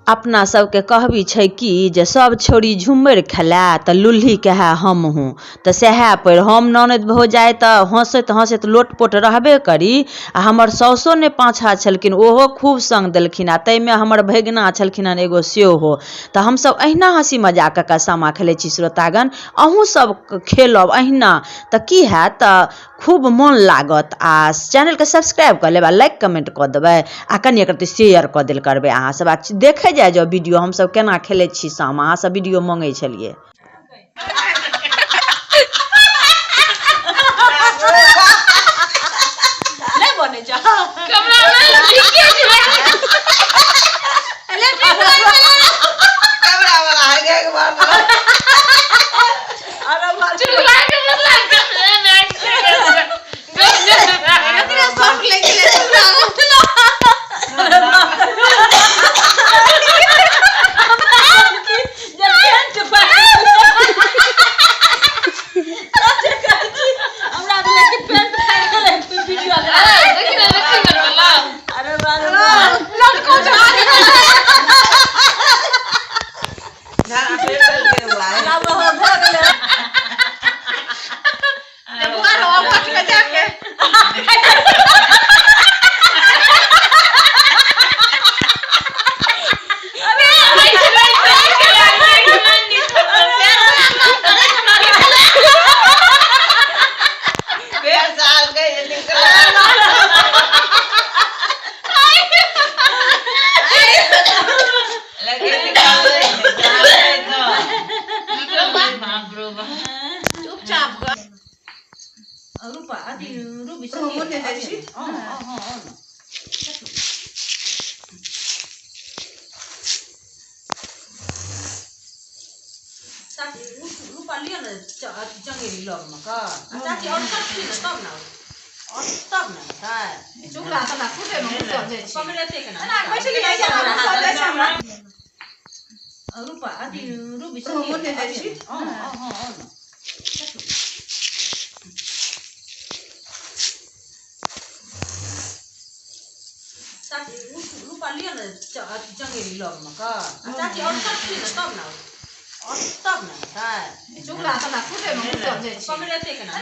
अपना सबके कहबी छै कि जे सब छौड़ी झुम्मरि खेलाए तऽ लुल्ही कहए हमहूँ। तऽ सएह पर हम ननदि भौजाइ तऽ हँसैत हँसैत लोटपोट रहबे करी आ हमर साउसो नहि पाछाँ छलखिन, ओहो खूब सङ्ग देलखिन आ ताहिमे हमर भगिना छलखिन हन एगो सेहो। तऽ हमसब अहिना हँसी मजाक कऽ कऽ सामा खेलै छी। श्रोतागण, अहूँ सब खेलब अहिना तऽ की हैत, तऽ खूब मोन लागत। आ चैनलके सब्सक्राइब कऽ लेब आ लाइक कमेंट कऽ देबै आ कनि एक रत्ती शेयर कऽ देल करबै अहाँ सब। आ देखै जाइ जाउ वीडियो, हमसब केना खेलै छी सामा, अहाँ सब वीडियो मङ्गै छलियै। नहि बनै छै। कैमरा वाला है एक बार। एकरे शौक लागि गेलै चुगला। जे पेंट पहिर, हमरा भेलै कि पेंट फाड़ि गेलै वीडियो। अरे बाप रे, लटको छै। आब भऽ गेलै। फेर साल के निकल लेकिन निकाल चुपचाप रूपा अथी रूबी। हँ हँ हँ। चाची, रूपा लिअ ने चंगेरी लगमे कऽ। चाची, आओर कटती ने तब ने, आओर तब ने हेतै। चुगला तोरा फूटे मे घुसल जाइ छै। पकड़ेतै केना? रूपा अथी रूबी। हँ हँ हँ। चाची, रूपा लिअ ने चंगेरी लगमे कऽ। चाची, आओर कटती ने तब ने, आओर तब ने हेतै। चुगला तोरा फूटे मे घुसल जाइ छै। पकड़ेतै केना?